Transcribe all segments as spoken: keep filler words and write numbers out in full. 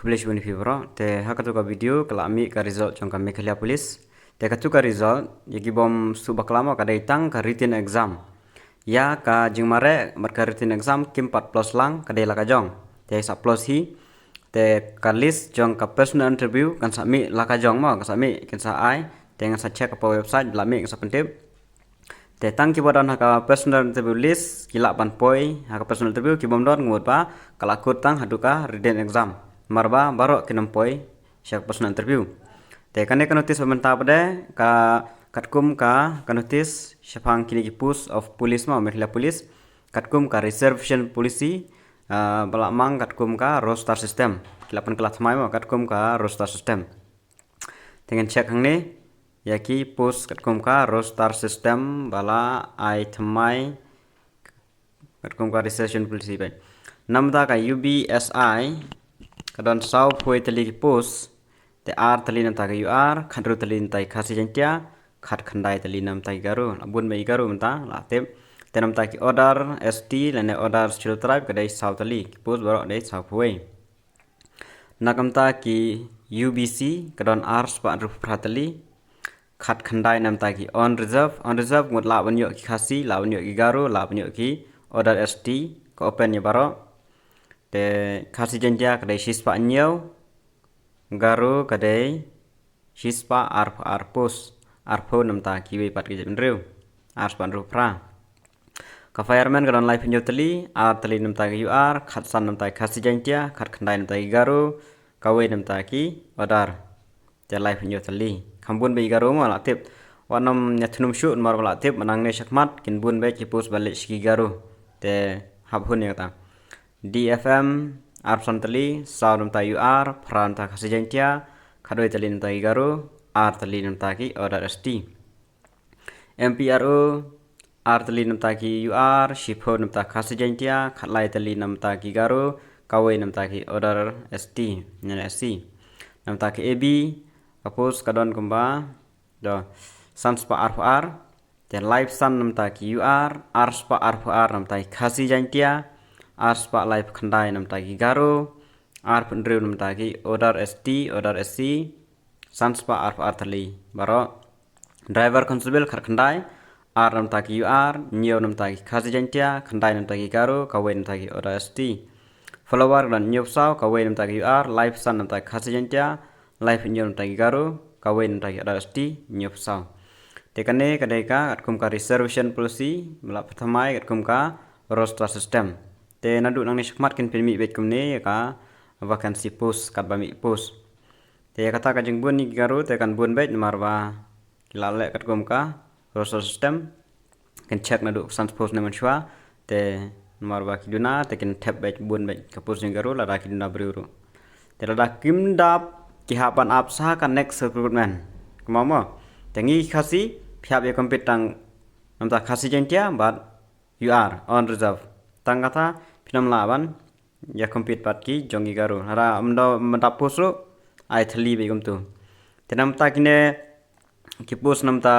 Khublei shibun ïa phi baroh. Te ha katu ka video ka la mih ka result jong ka Meghalaya Police. Te katu ka result, ïa ki bym sngewbakla mo, ka dei tang ka written exam. Ïa ka jingmareh bad ka written exam kim pat plus lang, ka dei la ka jong. Te sa plus hi. Te ka list jong ka personal interview kan sa mih la ka jong mo, kan sa mih, kan sa ai. Te ngan sa check ha ka website, la mih, kan sa pyntip. Te tang kiba don ha ka personal interview list ki lah ban poi ha ka personal interview, ki bym don, nga mut ba ka la kut tang haduh ka written exam. Namar ba baroh kin ym poi sha ka personal interview. Te kane ka notice ba mynta pat de, ka katkum ka, ka notice shaphang kine ki post of police mo, Meghalaya Police, katkum ka reservation policy, ah, ba la mang katkum ka roster system. Ki la pynkylla thymmai mo, katkum ka roster system. Te ngan check hangne ïa ki post katkum ka roster system ba la ai thymmai katkum ka reservation policy pat. Namta ka U B S I ka don sawphew tylli ki post, te ar tylli namta ki U R, khathynriew tylli namta ki Khasi Jaiñtia, khatkhyndai tylli namta ki Garo. La bun bha ki Garo mynta, la tip. Te namta ki other S T lane other Scheduled Tribe ka dei saw tylli, ki post baroh dei sawphew. Na ka bynta ki U B C ka don arspah hynriewphew phra tylli, khatkhyndai namta ki unreserved. Unreserved mut lah ban ïoh ki Khasi, lah ban ïoh ki Garo, lah ban ïoh ki other S T, ka open ïa baroh. Te Khasi Jaiñtia ka dei shispah hynñiew, Garo ka dei shispah arphew ar post, arphew namta kiwei pat ki jaitbynriew, arspah hynriewphew phra. Ka fireman ka don laiphew hynñiew tylli, ar tylli namta ki U R, khatsan namta ki Khasi Jaiñtia, khatkhyndai namta ki Garo, kawei namta ki other. Te laiphew hynñiew tylli. Kham bun bha ki Garo mo, la tip. Wat nym ïa thunum shuh namar ba la tip, mynta ne shakhmat kin bun bha ki post ba leit sha ki Garo. Te hap hun ïa kata. D F M arphew san tylli, saw namta U R, phra namta Khasi Jaiñtia, khatwei tylli namta ki Garo, ar tylli namta ki other S T. M P R O, ar tylli namta ki U R, shiphew namta Khasi Jaiñtia, khatlai tylli namta ki Garo, kawei namta ki other S T, ne S C. Namta ki A B, ka post ka don kumba, do, sanspah arphew ar, te laiphew san namta ki U R, arspah arphew ar namta ki Khasi Jaiñtia, arspah laiphew khyndai namta ki Garo, arphew hynriew namta ki other S T, other S C, sanspah arphew ar tylli baroh. Driver constable khatkhyndai, ar namta ki U R, hynñiew namta ki Khasi Jaiñtia, khyndai namta ki Garo, kawei namta ki other S T. Follower ka don hynñiewphew saw, kawei namta ki U R, laiphew san namta ki Khasi Jaiñtia, laiphew hynñiew namta ki Garo, kawei namta ki other S T, hynñiewphew saw. Te kane ka dei ka katkum ka reservation policy, ba la pynthymmai katkum ka roster system. Te naduh nangne shakhmat kin pynmih beit kumne ïa ka vacancy post, katba mih post. Te ïa kata ka jingbun ïa ki Garo te kan bun beit namar ba ki la leh katkum ka roster system. Kin check naduh ka census post ne mynshuwa. Te namar ba ki duna te kin thep beit, bun beit ka post jong ki Garo lada ki duna briew ruh. Te lada kim dap, ki hap ban ap sha ka next recruitment. Kumno mo? Te ngi Khasi phi hap ïa compete tang namta Khasi Jaiñtia bad U R, unreserved. Tang kata phin ym lah ban ïa compete bad ki jong ki Garo. Lada ym dap, ym dap post ruh, ai thylli beit kumtu. Te namta kine ki post namta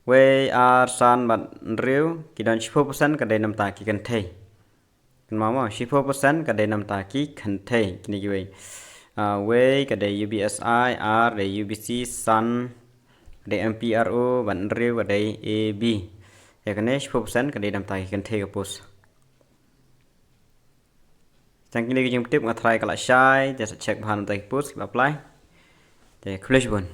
wei, ar, san bad hynriew, ki don shiphew percent ka dei namta ki kynthei. Kynmaw mo, shiphew percent ka dei namta ki kynthei, kine kiwei. Ah, wei ka dei U B S I, ar dei U B C, san ka dei M P R O, bad hynriew ka dei A B. Ïa kane shiphew percent ka dei namta ki kynthei ka post. Tang kine ki jingtip nga tharai ka la shai, te sa check bha namta ki post kiba apply. Te khublei shibun.